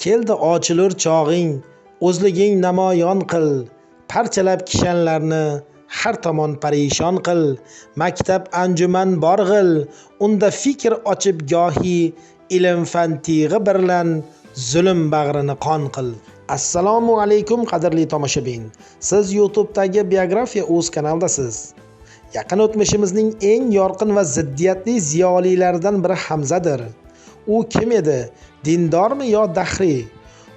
Keldi ochilur chog'ing, o'zliging namoyon qil, parchalab kishanlarni har tomon parishon qil. Maktab anjuman borg'il, unda fikr ochib gohi, ilm fan tig'i birlan zulm bag'rini qon qil. Assalomu alaykum qadrli tomoshabin. Siz YouTube'dagi Biografiya o'z kanalidasiz. Yaqin o'tmishimizning eng yorqin va ziddiyatli ziyolilaridan biri Hamzadir. U kim edi? Dindormi yo dahriy?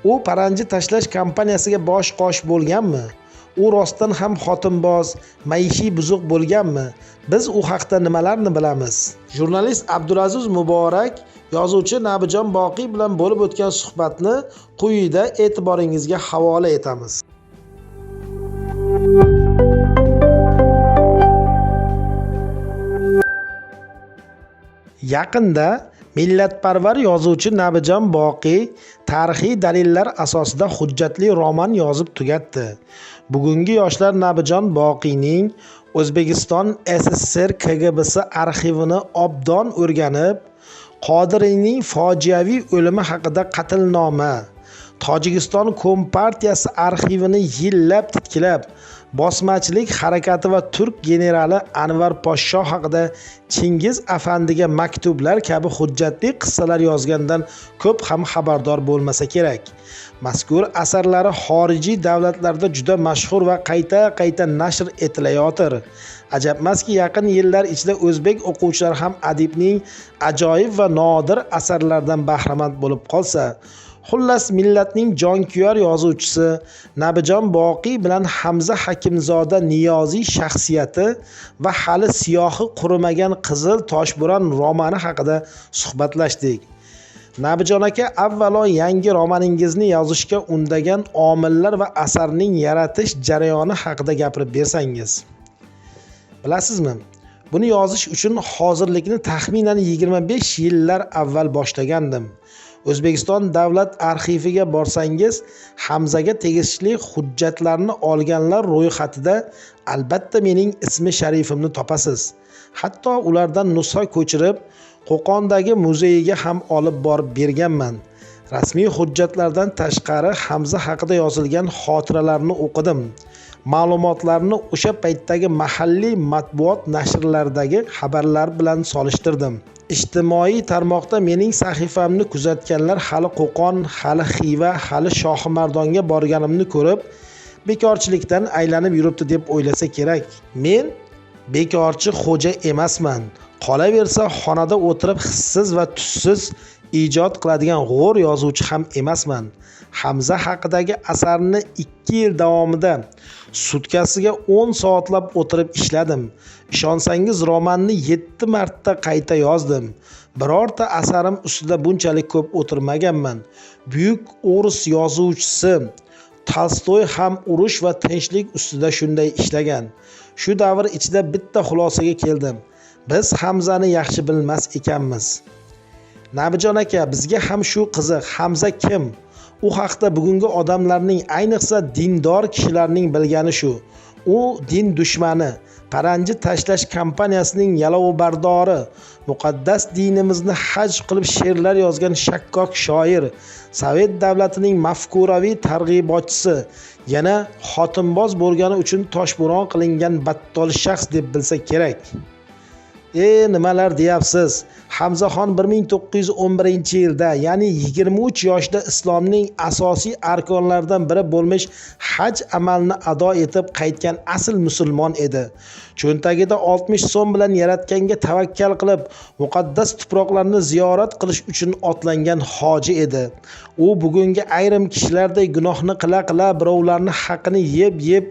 U paranji tashlash kompaniyasiga bosh qosh bo'lganmi? U rostdan ham xotinboz, maishiy buzuq bo'lganmi? Biz u haqda nimalarni bilamiz? Jurnalist Abdulaziz Muborak yozuvchi Nabijon Boqiy bilan bo'lib o'tgan suhbatni quyida e'tiboringizga havola etamiz. Yaqinda millatparvar yozuvchi Nabijon Boqiy tarixiy dalillar asosida hujjatli roman yozib tugatdi. Bugungi yoshlar Nabijon Boqiyning O'zbekiston SSSR KGBsi arxivini obdon o'rganib, Qodiriyning fojiaviy o'limi haqida qatlnoma, Tojikiston Kompartiyasi arxivini yillab titkilab, bosmachilik harakati va turk generali Anvar Poshsho haqida Chingiz afandiga maktublar kabi hujjatli qissalar yozgandan ko'p ham xabardor bo'lmasa kerak. Mazkur asarlari xorijiy davlatlarda juda mashhur va qayta-qayta nashr etilayotir. Ajabmaski, yaqin yillar ichida o'zbek o'quvchilari ham adibning ajoyib va nodir asarlaridan bahramand bo'lib qolsa. Xullas, millatning jonkuyar yozuvchisi Nabijon Boqiy bilan Hamza Hakimzoda Niyoziy shaxsiyati va hali siyohi qurimagan Qizil toshbo'ron romani haqida suhbatlashdik. Nabijon aka, avvalo yangi romaningizni yozishga undagan omillar va asarning yaratish jarayoni haqida gapirib bersangiz. Bilasizmi, buni yozish uchun hozirlikni taxminan 25 yillar avval boshlagandim. O'zbekiston davlat arxiviga borsangiz, Hamzaga tegishli hujjatlarni olganlar ro'yxatida albatta mening ismi sharifimni topasiz. Hatto ulardan nusxa ko'chirib, Qo'qondagi muzeyiga ham olib borib berganman. Rasmiy hujjatlardan tashqari Hamza haqida yozilgan xotiralarni o'qidim. Ma'lumotlarni o'sha paytdagi mahalliy matbuot nashrlaridagi xabarlar bilan solishtirdim. Ijtimoiy tarmoqda mening sahifamni kuzatganlar hali Qo'qon, hali Xiva, hali Shohimardonga borganimni ko'rib, bekorchilikdan aylanib yuribdi deb o'ylasa kerak. Men bekorchi xo'ja emasman. Qolaversa, xonada o'tirib hissiz va tussiz ijod qiladigan g'o'r yozuvchi ham emasman. Hamza haqidagi asarni 2 yil davomida sutkasiga 10 soatlab o'tirib ishladim. Ishonsangiz, romanni 7 marta qayta yozdim. Birorta asarim ustida bunchalik ko'p o'tirmaganman. Buyuk o'ris yozuvchisi Tolstoy ham urush va tinchlik ustida shunday ishlagan. Shu davr ichida bitta xulosaga keldim. Biz Hamzani yaxshi bilmas ekanmiz. Nabijon aka, bizga ham shu qiziq, Hamza kim? U haqda bugungi odamlarning, ayniqsa dindor kishilarning bilgani shu. U din dushmani, paranji tashlash kompaniyasining yalovbardori, muqaddas dinimizni haj qilib she'rlar yozgan shakkok shoir, Sovet davlatining mafkuraviy targ'ibotchisi, yana xotinboz bo'lgani uchun toshbo'ron qilingan battol shaxs deb bilsa kerak. Nimalar deyapsiz? Hamzaxon 1911-yilda, ya'ni 23 yoshda islomning asosiy arkonlaridan biri bo'lmish haj amalini ado etib qaytgan asl musulmon edi. Cho'ntagida 60 so'm bilan yaratganga tavakkal qilib, muqaddas tuproqlarni ziyorat qilish uchun otlangan hoji edi. U bugungi ayrim kishilarday gunohni qila-qila birovlarning haqini yeb-yeb,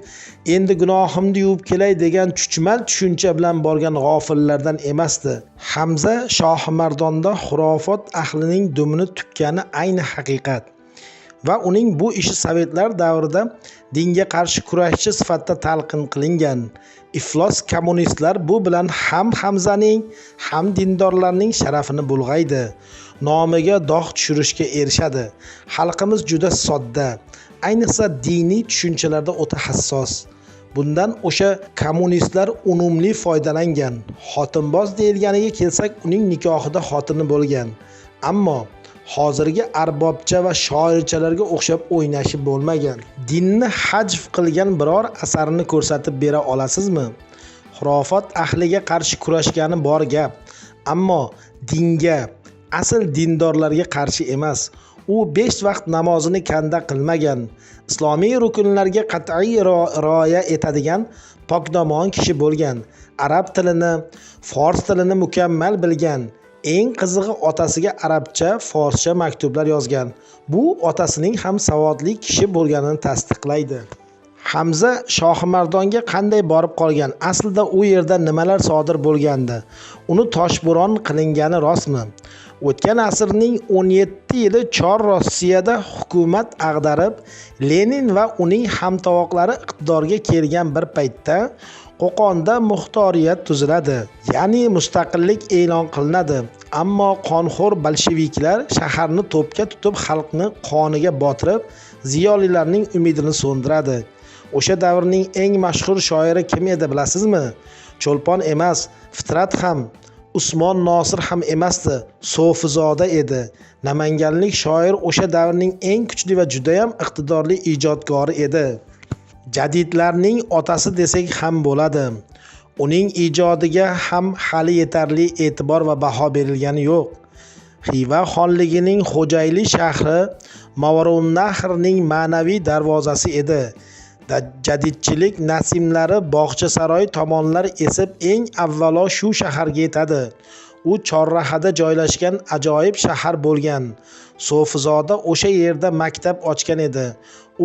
endi gunohimni yuvib kelay degan chuchmal tushuncha bilan borgan g'ofillardan emasdi. Hamza Shohimardonda xurofot ahlining dumini tukkani ayni haqiqat va uning bu ishi sovetlar davrida dinga qarshi kurashchi sifatida talqin qilingan. Iflos kommunistlar bu bilan ham Hamzaning, ham dindorlarning sharafini bulg'aydi, nomiga dog' tushirishga erishadi. Xalqimiz juda sodda, ayniqsa diniy tushunchalarda o'ta hassos. Bundan o'sha kommunistlar unumli foydalangan. Xotinboz deyilganiga kelsak, uning nikohida xotini bo'lgan. Ammo Hozirgi arbobcha va shoirchalarga o'xshab o'ynashi bo'lmagan. Dinni hajv qilgan biror asarini ko'rsatib bera olasizmi? Xurofot ahliga qarshi kurashgani bor gap, ammo dinga, asl dindorlarga qarshi emas. U 5 vaqt namozini kanda qilmagan, islomiy rukunlarga qat'iy rioya etadigan pokdomon kishi bo'lgan. Arab tilini, fors tilini mukammal bilgan. Eng qizig'i, otasiga arabcha, forscha maktublar yozgan. Bu otasining ham savodli kishi bo'lganini tasdiqlaydi. Hamza Shohimardonga qanday borib qolgan? Aslida u yerda nimalar sodir bo'lgandi? Uni toshbo'ron qilingani rostmi? O'tgan asrning 17 yili Chor Rossiyada hukumat ag'darib, Lenin va uning hamtovoqlari iqtidorga kelgan bir paytda Qo'qonda muxtoriyat tuziladi, ya'ni mustaqillik e'lon qilinadi. Ammo qonxo'r bolsheviklar shaharni to'pga tutib, xalqni qoniga botirib, ziyolilarning umidini so'ndiradi. O'sha davrning eng mashhur shoiri kim edi bilasizmi? Cho'lpon emas, Fitrat ham, Usmon Nosir ham emasdi, So'fizoda edi. Namanganlik shoir o'sha davrning eng kuchli va judayam iqtidorli ijodkori edi. Jadidlarning otasi desak ham bo'ladi. Uning ijodiga ham hali yetarli e'tibor va baho berilgani yo'q. Xiva xonligining Xo'jayli shahri Movarounnahrning ma'naviy darvozasi edi. Jadidchilik nasimlari Bog'chasaroy tomonlar esib eng avvalo shu shaharga yetadi. U chorrahada joylashgan ajoyib shahar bo'lgan. So'fizoda o'sha yerda maktab ochgan edi.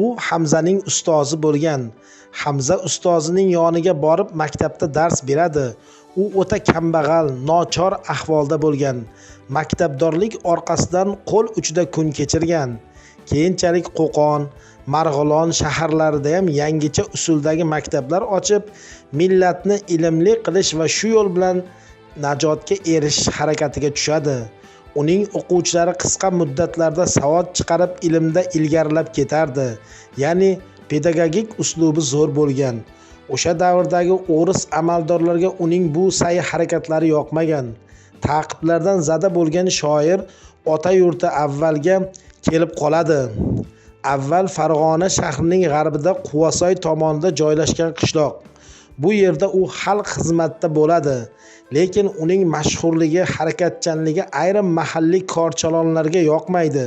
U Hamzaning ustozi bo'lgan. Hamza ustozining yoniga borib maktabda dars beradi. U o'ta kambag'al, nochor ahvolda bo'lgan. Maktabdorlik orqasidan qo'l uchida kun kechirgan. Keyinchalik Qo'qon, Marg'ilon shaharlarida ham yangicha usuldagi maktablar ochib, millatni ilmli qilish va shu yo'l bilan najotga erishish harakatiga tushadi. Uning o'quvchilari qisqa muddatlarda savod chiqarib, ilmda ilgarilab ketardi. Ya'ni pedagogik uslubi zo'r bo'lgan. O'sha davrdagi o'ris amaldorlarga uning bu sa'y harakatlari yoqmagan. Ta'qiblardan zada bo'lgan shoir ota yurti avvalga kelib qoladi. Avval Farg'ona shahrining g'arbida Quvasoy tomonida joylashgan qishloq. Bu yerda u xalq xizmatida bo'ladi. Lekin uning mashhurligi, harakatchanligi ayrim mahalliy korchalonlarga yoqmaydi.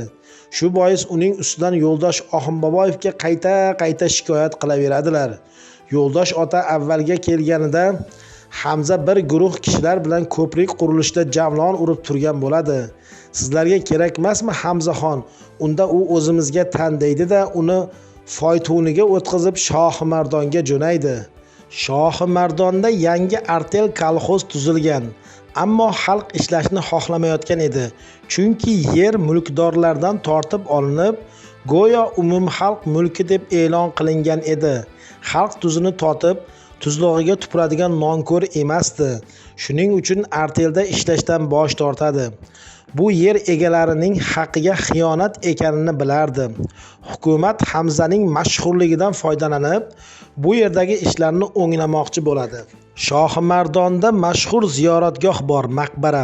Shu bois uning ustidan Yo'ldosh Oxunboboyevga qayta-qayta shikoyat qilaveradilar. Yo'ldosh ota avvalga kelganida Hamza bir guruh kishilar bilan ko'prik qurilishida javlon urib turgan bo'ladi. Sizlarga kerakmasmi Hamzaxon? Unda u o'zimizga tan deydi-da, uni faytoniga o'tqizib Shohimardonga jo'naydi. Shohimardonda yangi artel kolxoz tuzilgan, ammo xalq ishlashni xohlamayotgan edi. Chunki yer mulkdorlardan tortib olinib, go'yo umumxalq mulki deb e'lon qilingan edi. Xalq tuzini totib, tuzlig'iga tupuradigan nonko'r emasdi. Shuning uchun artelda ishlashdan bosh tortadi. Bu yer egalarining haqiga xiyonat ekanini bilardi. Hukumat Hamzaning mashhurligidan foydalanib, bu yerdagi ishlarni o'nglamoqchi bo'ladi. Shohimardonda mashhur ziyoratgoh bor, maqbara.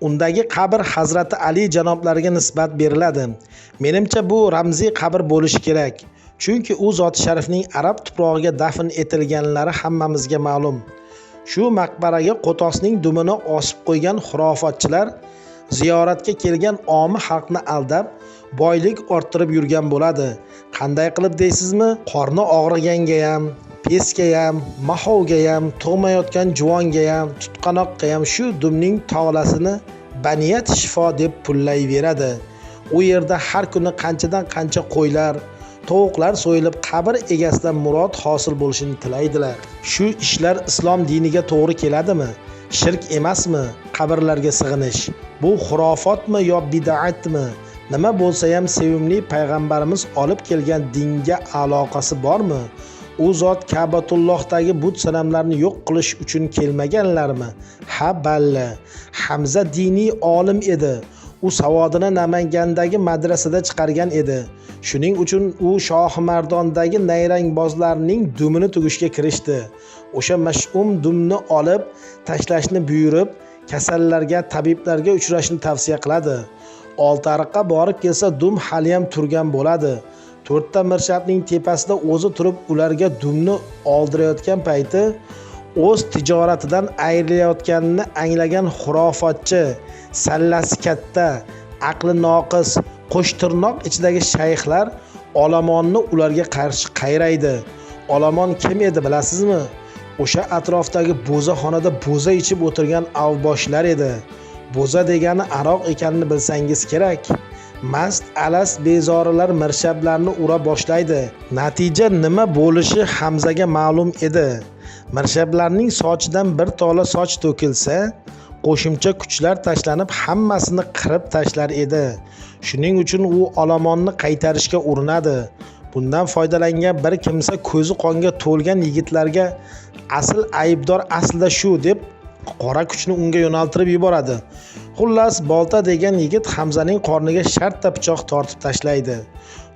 Undagi qabr Hazrati Ali janoblariga nisbat beriladi. Menimcha bu ramziy qabr bo'lishi kerak. Chunki u zoti sharifning arab tuprog'iga dafn etilganlari hammamizga ma'lum. Shu maqbaraga qo'tosning dumini osib qo'ygan xurofotchilar ziyoratga kelgan omi xalqni aldab, boylik orttirib yurgan bo'ladi. Qanday qilib deysizmi? Qorni og'riganga ham, pesga ham, mahovga ham, tug'mayotgan juvonga ham, tutqanoqqa ham shu dumning tog'lasini baniyat shifo deb pullayveradi. U yerda har kuni qanchadan qancha qo'ylar, tovuqlar so'yilib, qabr egasidan murod hosil bo'lishini tilaydilar. Shu ishlar islom diniga to'g'ri keladimi? Shirk emasmi qabrlarga sig'inish? Bu xurofotmi yo bid'atmi? Nima bo'lsa ham sevimli payg'ambarimiz olib kelgan dinga aloqasi bormi? U zot Ka'batullohdagi but sanamlarni yo'q qilish uchun kelmaganlarmi? Ha, balla. Hamza diniy olim edi. U savodini Namangandagi madrasada chiqargan edi. Shuning uchun u Shohimardondagi nayrangbozlarning dumini tugishga kirishdi. O'sha mash'um dumni olib tashlashni buyurib, kasallarga, tabiblarga uchrashni tavsiya qiladi. Oltiariqqa borib kelsa, dum haliyam turgan bo'ladi. 4 ta mirshabning tepasida o'zi turib ularga dumni oldirayotgan payti o'z tijoratidan ayrilayotganini anglagan xurofotchi, sallasi katta, aqli noqis, qo'shtirnoq ichidagi shayxlar olomonni ularga qarshi qayraydi. Olomon kim edi bilasizmi? O'sha atrofdagi bo'zaxonada bo'za ichib o'tirgan avboshlar edi. Bo'za degani aroq ekanini bilsangiz kerak. Mast alast bezorilar mirshablarni ura boshlaydi. Natija nima bo'lishi Hamzaga ma'lum edi. Mirshablarning sochidan bir tola soch to'kilsa, qo'shimcha kuchlar tashlanib hammasini qirib tashlar edi. Shuning uchun u olomonni qaytarishga urinadi. Bundan foydalangan bir kimsa ko'zi qonga to'lgan yigitlarga asl aybdor aslida shu deb qora kuchni unga yo'naltirib yuboradi. Xullas, Bolta degan yigit Hamzaning qorniga shartta pichoq tortib tashlaydi.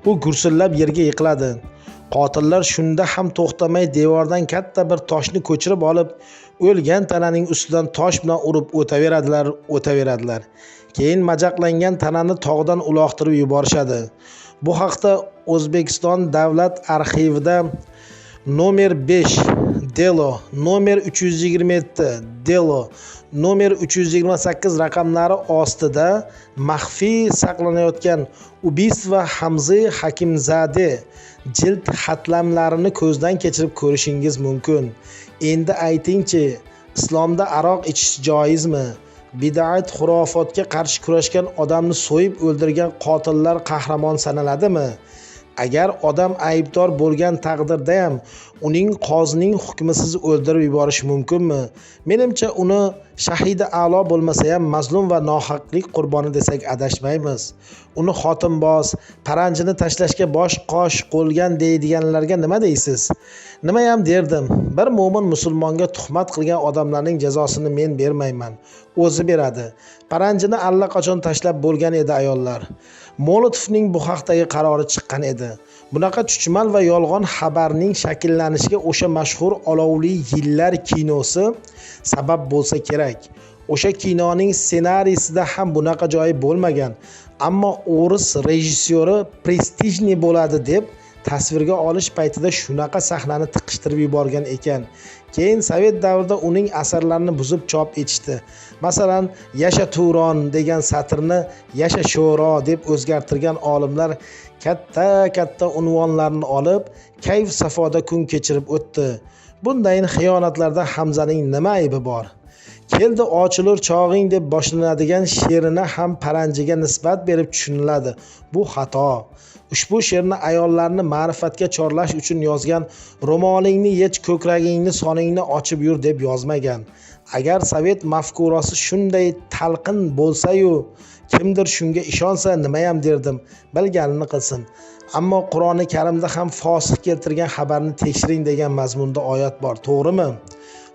U gursillab yerga yiqiladi. Qotillar shunda ham to'xtamay devordan katta bir toshni ko'chirib olib, o'lgan tananing ustidan tosh bilan urib o'taveradilar. Keyin majaqlangan tanani tog'dan uloqtirib yuborishadi. Bu haqda O'zbekiston Davlat arxivida nomer 5 Delo, nomer 327 Delo, nomer 328 raqamlari ostida maxfiy saqlanayotgan Ubiystva Hamzi Hakimzade jild xatlamlarini ko'zdan kechirib ko'rishingiz mumkin. Endi aytingchi, islomda aroq ichish joizmi? Bid'at xurofotga qarshi kurashgan odamni so'yib o'ldirgan qotillar qahramon sanaladimi? Agar odam aybdor bo'lgan taqdirda ham uning qozining hukmisiz o'ldirib yuborish mumkinmi? Menimcha, uni shahidi a'lo bo'lmasa ham mazlum va nohaqlik qurboni desak adashmaymiz. Uni xotinboz, paranjini tashlashga bosh qosh qo'lgan deydiganlarga nima deysiz? Nimayam derdim? Bir mo'min musulmonga tuhmat qilgan odamlarning jazosini men bermayman, o'zi beradi. Paranjini allaqachon tashlab bo'lgan edi ayollar. Molotovning bu haqdagi qarori chiqqan edi. Bunaqa chuchmal va yolg'on xabarning shakllanishiga o'sha mashhur Olovli yillar kinosi sabab bo'lsa kerak. O'sha kinoning ssenariysida ham bunaqa joyi bo'lmagan, ammo o'ris rejissyori prestijli bo'ladi deb tasvirga olish paytida shunaqa sahnani tiqishtirib yuborgan ekan. Keyin sovet davrida uning asarlarini buzib chop etishdi. Masalan, Yasha Turon degan satrni Yasha Sho'ro deb o'zgartirgan olimlar katta-katta unvonlarni olib, kayf safoda kun kechirib o'tdi. Bundayin xiyonatlarda Hamzaning nima aybi bor? Keldi ochilur chog'ing deb boshlanadigan she'rini ham paranjiga nisbat berib tushuniladi. Bu xato. Ushbu she'rni ayollarni ma'rifatga chorlash uchun yozgan, ro'molingni yech, ko'kragingni, soningni ochib yur deb yozmagan. Agar sovet mafkurasi shunday talqin bo'lsa-yu, kimdir shunga ishonsa, nimayam derdim, bilganini qilsin. Ammo Qur'oni Karimda ham fosiq keltirgan xabarni tekshiring degan mazmunda oyat bor, to'g'rimi?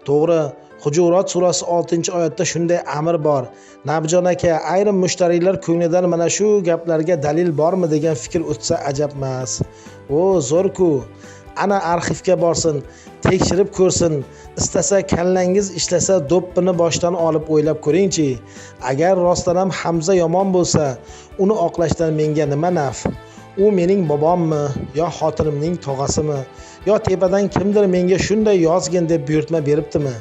To'g'ri. Hujurot surasi 6-oyatda shunday amr bor. Nabijon aka, ayrim mushtariylar ko'nglidan mana shu gaplarga dalil bormi degan fikr o'tsa ajabmas. O, zo'r-ku. Ana arxivga borsin, tekshirib ko'rsin. Istasa kallangiz ishlasa do'ppini boshdan olib o'ylab ko'ringchi. Agar rostdan ham Hamza yomon bo'lsa, uni oqlashdan menga nima naf? U mening bobommi yo xotinimning tog'asimi yo tepadan kimdir menga shunday yozgin deb buyurtma beribdimi?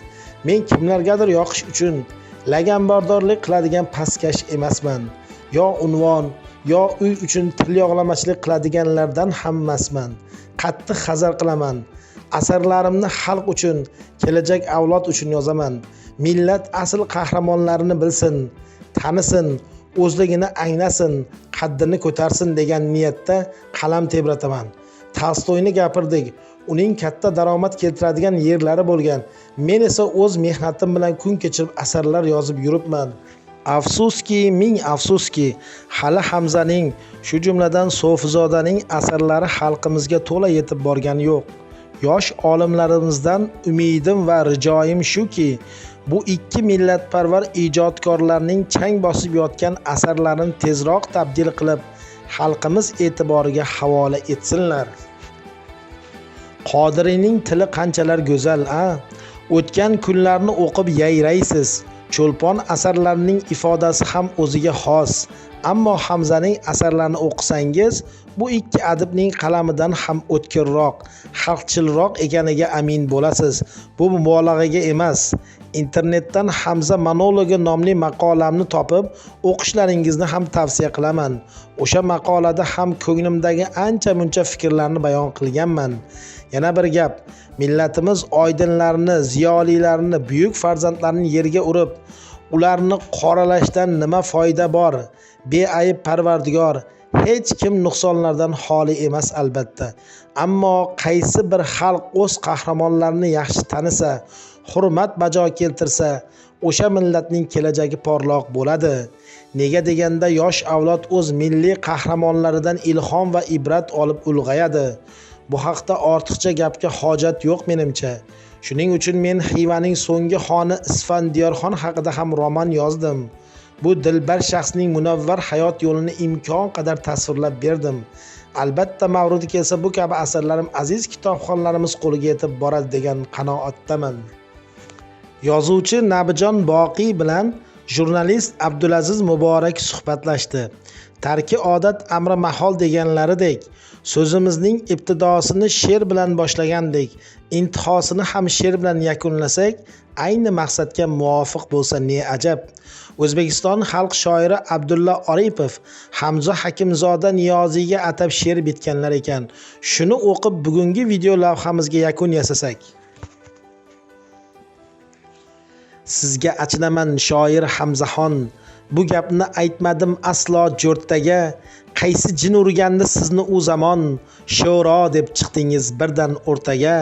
Men kimlargadir yoqish uchun laganbardorlik qiladigan pastkash emasman. Yo unvon, yo uy uchun til yog'lamachilik qiladiganlardan ham emasman. Qattiq hazar qilaman. Asarlarimni xalq uchun, kelajak avlod uchun yozaman. Millat asl qahramonlarini bilsin, tanisin, o'zligini anglasin, qaddini ko'tarsin degan niyatda qalam tebrataman. Tolstoyni gapirdik. Uning katta daromad keltiradigan yerlari bo'lgan. Men esa o'z mehnatim bilan kun kechirib asarlar yozib yuribman. Afsuski, ming afsuski, hali Hamzaning, shu jumladan So'fizodaning asarlari xalqimizga to'la yetib borgani yo'q. Yosh olimlarimizdan umidim va rijoyim shuki, bu ikki millatparvar ijodkorlarning chang bosib yotgan asarlarini tezroq tabdil qilib, xalqimiz e'tiboriga havola etsinlar. Qodiriyning tili qanchalar go'zal, a? O'tgan kunlarni o'qib yayraysiz. Cho'lpon asarlarining ifodasi ham o'ziga xos. Ammo Hamzaning asarlarini o'qisangiz, bu ikki adibning qalamidan ham o'tkirroq, xalqchilroq ekaniga amin bo'lasiz. Bu mubolag'aga emas. Internetdan Hamza monologi nomli maqolamni topib o'qishlaringizni ham tavsiya qilaman. O'sha maqolada ham ko'nglimdagi ancha-muncha fikrlarni bayon qilganman. Yana bir gap, millatimiz oydinlarini, ziyolilarini, buyuk farzandlarini yerga urib, ularni qoralashdan nima foyda bor? Beayb Parvardigor, hech kim nuqsonlardan xoli emas albatta. Ammo qaysi bir xalq o'z qahramonlarini yaxshi tanisa, hurmat bajo keltirsa, o'sha millatning kelajagi porloq bo'ladi. Nega deganda yosh avlod o'z milliy qahramonlaridan ilhom va ibrat olib ulg'ayadi. Bu haqda ortiqcha gapga hojat yo'q menimcha. Shuning uchun men Xivaning so'nggi xoni Isfandiyorxon haqida ham roman yozdim. Bu dilbar shaxsning munavvar hayot yo'lini imkon qadar tasvirlab berdim. Albatta mavridi kelsa bu kabi asarlarim aziz kitobxonlarimiz qo'liga yetib boradi degan qanoatdaman. Yozuvchi Nabijon Boqiy bilan jurnalist Abdulaziz Muborak suhbatlashdi. Tarki odat amri mahol deganlaridek, so'zimizning ibtidosini she'r bilan boshlagandik, intihosini ham she'r bilan yakunlasak, ayni maqsadga muvofiq bo'lsa ne ajab. O'zbekiston xalq shoiri Abdulla Oripov Hamza Hakimzoda Niyoziyga atab she'r bitganlar ekan. Shuni o'qib bugungi video lavhamizga yakun yasasak. Sizga achinaman shoir Hamzaxon, bu gapni aytmadim aslo jo'rttaga. Qaysi jin urgandi sizni u zamon, sho'ro deb chiqdingiz birdan o'rtaga.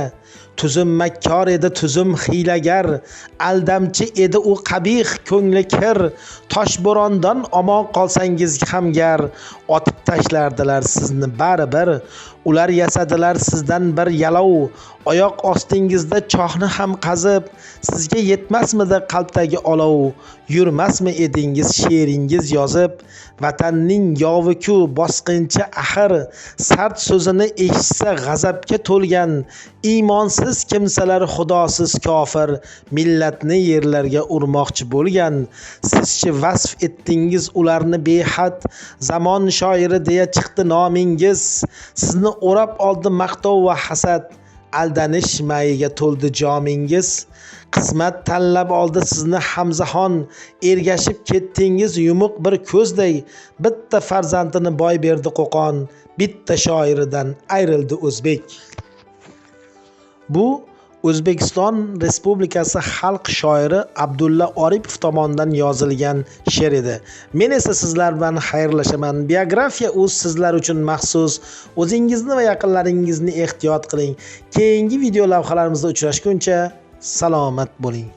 Tuzum makkor edi, tuzum hiylagar, aldamchi edi u qabih ko'ngli kir. Toshbo'rondan omon qolsangiz ham gar, otib tashlardilar sizni baribir. Ular yasadilar sizdan bir yalov, oyoq ostingizda chohni ham qazib. Sizga yetmasmidi qalbdagi olov, yurmasmi edingiz she'ringiz yozib. Vatanning yovi-ku bosqinchi axir, sart so'zini eshitsa g'azabga to'lgan. Iymonsiz kimsalar xudosiz kofir, millatni yerlarga urmoqchi bo'lgan. Sizchi vasf etdingiz ularni behad, zamon shoiri deya chiqdi nomingiz. Sizni o'rab oldi maqtov va hasad, aldanish mayiga to'ldi jomingiz. Qismat tanlab oldi sizni Hamzaxon, ergashib ketdingiz yumuq bir ko'zday. Bitta farzandini boy berdi Qo'qon, bitta shoiridan ayrildi o'zbek. Bu O'zbekiston Respublikasi xalq shoiri Abdulla Oripov tomonidan yozilgan she'r edi. Men esa sizlar bilan xayrlashaman. Biografiya o'z sizlar uchun maxsus. O'zingizni va yaqinlaringizni ehtiyot qiling. Keyingi video lavhalarimizda uchrashguncha salomat bo'ling.